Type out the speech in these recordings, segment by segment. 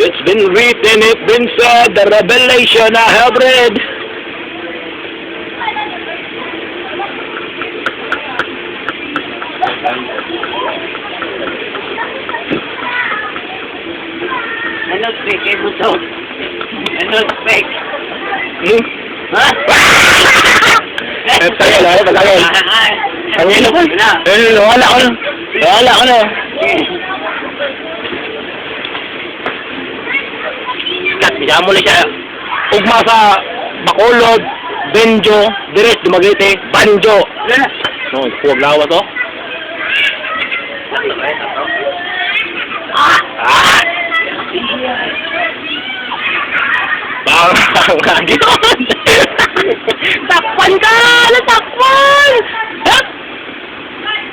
It's been written, it's been said, the revelation I have read. Ano speak eh, busog? Ano speak? Hmm? Ha? Eh, tagal, eh, tagal. Ang ino ko. Eh, wala ko na. Wala ko na. Kat, bigyan mo na siya. Ugma sa Bacolod, Benjo, Direk, Dumaguete, Banjo. No, huwag lawa to. Ah! Ah! Bang, yun. Takpan ka! Natakpan! Hap!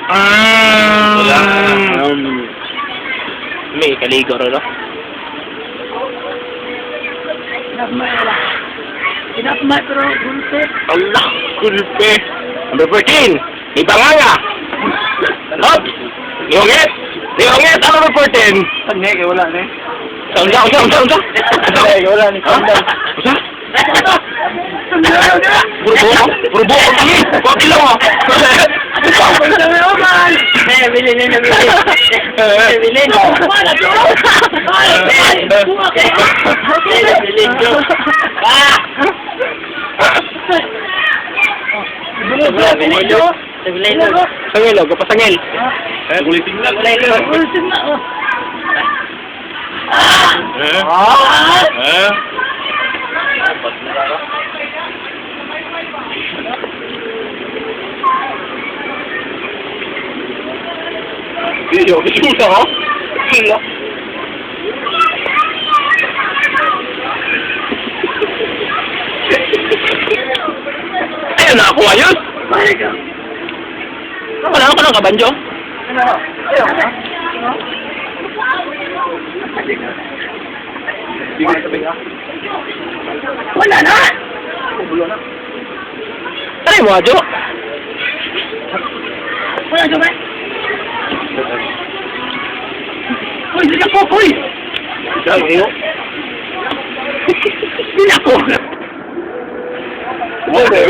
Ah! Wala. May kaligo ro, no? Pinapmay pero gulpe. Allah, gulpe. Number 14, may banganga. Hop! Niungit! Niungit ang number 14. Ano kay wala ni? Unsa, unsa, unsa, unsa? Unsa? Ay, wala ni. Ha? Unsa? Puro buko? Puro buko kami! Huwag ilaw ah! Eh, bilin na bilin. Eh, bilin. Bilin ko. Ah! Bilin ko. Sangil, oh, kapasangil. Eh, guliting lang. Eh? Ah! Eh? Iyo, kisusa ko. Sila. Ayun, nakakuha yun. Wala ka ng kabanjo. Wala na! Try mo, Ajo. Wala na ba? Uy, sige po, uy! Diyan, iyo. Hindi ako! Wala.